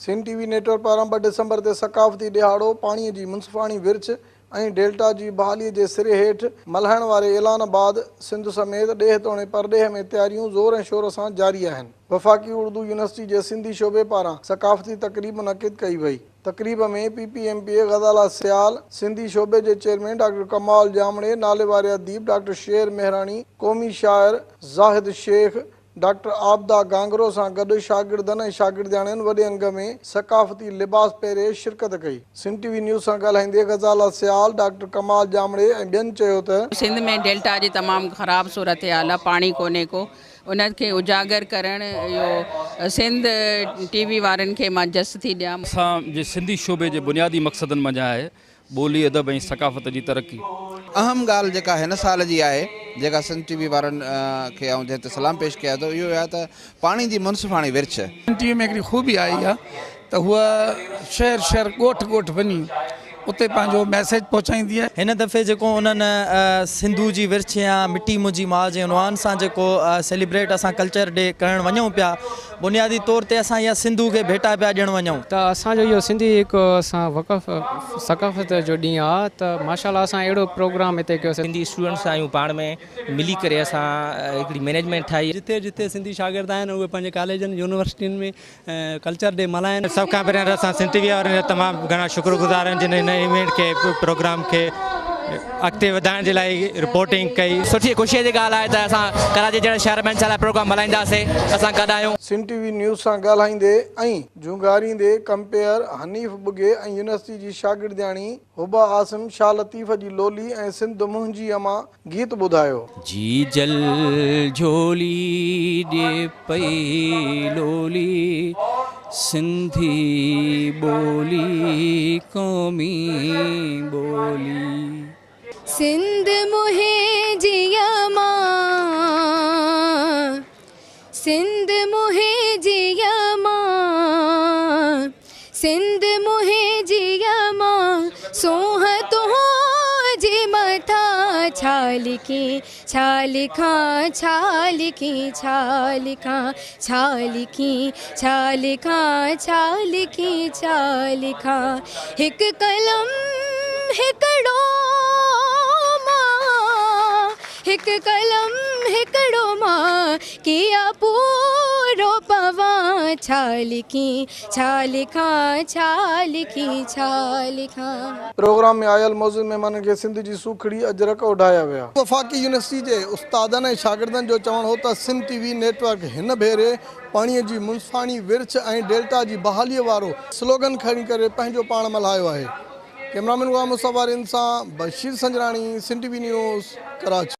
سنڌ ٽي V net work پاران 2 ڊسمبر تي ثقافتي ڏهاڙو پاڻي جي منصفاڻي ورڇ ۽ ڊيلٽا جي بحالي جي سري هيٺ ملهائڻ واري اعلان بعد سنڌ سميت ڏيهه توڻي پرڏيهه ۾ تياريون زور ۽ شور سان جاري آهن. وفاقي اردو يونيورسٽي جي سنڌي شعبي پاران ثقافتي تقريب منعقد ڪئي وئي. تقريب ۾ P P M P A Ghazala Sial, Sindhi شعبي جي چيئرمين ڊاڪٽر ڪمال ڄامڙي، ناليواري اديب ڊاڪٽر شير مهراڻي، قومي شاعر زاهد شيخ، ڊاڪٽر عابده گانگرو سان گڏ شاگردن ۽ شاگردياڻين وڏي انگ ۾ ثقافتي لباس پهري شرڪت ڪئي. سنڌ ٽي وي نيوز سان ڳالهائيندي غزالا سيال، ڊاڪٽر ڪمال ڄامڙي ۽ ٻين چيو ته. سنڌ ۾ ڊيلٽا جي تمام خراب صورتحال آ، پاڻي ڪونهي ڪو، ان کي اجاگر ڪرڻ اهو سنڌ ٽي وي وارن کي مان جس ٿي ڏيان. اسان جي سنڌي شعبي جي بنيادي مقصدن منجهان آهي ٻولي، ادب ۽ ثقافت جي ترقي. اهم ڳالهه جيڪا هن سال جي آهي، جيڪا سنڌ ٽي وي وارن کي آئون جنهن تي سلام پيش ڪيان ٿو، اهو آهي ته پاڻي جي منصفاڻي ورڇ. سنڌ ٽي وي ۾ هڪڙي خوبي آئي آهي ته هوء شهر شهر ڳوٺ ڳوٺ وڃي اتي پنهنجو ميسيج پهچائيندي آهي. هن دفعي جيڪو انهن سنڌو جي ورڇ يا مٽي منهنجي ماء جي عنوان سان جيڪو سيليبريٽ اسان ڪلچر ڊي ڪرڻ وڃون پيا، بنيادي طور تي اسان اها سنڌو کي ڀيٽا پيا ڏيڻ وڃون. ته اسان جو اهو سنڌي هڪ اسان وقف ثقافت جو ڏينهن آ ته ماشاء الله اسان اهڙو پروگرام هتي ڪيوسي. سنڌي اسٽوڊنٽس آهيون پاڻ ۾ ملي ڪري اسان هڪڙي مئنيجمينٽ ٺاهي. جتي جتي سنڌي شاگرد آهن اهي پنهنجي ڪاليجن يونيورسٽين ۾ ڪلچر ڊي ملهائن. سڀ کان پهريان ته اسان سنڌ ٽي وي وارن جا تمام گهڻا شڪر گذار آهيون جن هن ايونٽ کي پروگرام کي اڳتي وڌائڻ جي لاء رپورٽنگ ڪئي. سٺي خوشي جي ڳالهه آهي ته اسان ڪراچي جهڙي شهر ۾ انشاء الله پروگرام ملهائينداسين اسان گڏ آهيون. سنڌ ٽي وي نيوز سان ڳالهائيندي ۽ جهونگاريندي ڪمپيئر حنيف ٻگهي ۽ يونيورسٽي جي شاگردياڻي هبه عاصم شاهه لطيف جي لولي ۽ سنڌ منهنجي امان گيت ٻڌايو. جيجل جهولي ڏي پئي لولي، سنڌي ٻولي قومي ٻولي. سنڌ منهنجي امان، سنڌ منهنجي امان، سنڌ منهنجي امان، سونهن تنهنجي مٿان ڇا لکي، ڇا لکان، ڇا لکي، ڇا لکان، ڇا لکي، ڇا لکان، ڇا لکي، ڇا لکان، هڪ قلم هڪڙو مان، هڪ قلم هڪڙو مان، ڪيئن پورو پوان، ڇا لکي، ڇا لکان، ڇا لکي، ڇا لکان. پروگرام ۾ آيل معزز مهمانن کي سنڌ جي سوکڙي اجرڪ اوڍايا ويا. وفاقي يونيورسٽي جي استادن ۽ شاگردن جو چوڻ هو ته سنڌ ٽي وي نيٽ ورڪ هن ڀيري پاڻي جي منصفاڻي ورڇ ۽ ڊيلٽا جي بحالي وارو سلوگن کڻي ڪري پنهنجو پاڻ ملهايو آهي. ڪئميرامين غلام مصطفيٰ رند سان Bashir Sanjrani, Sindh T V news, Karachi.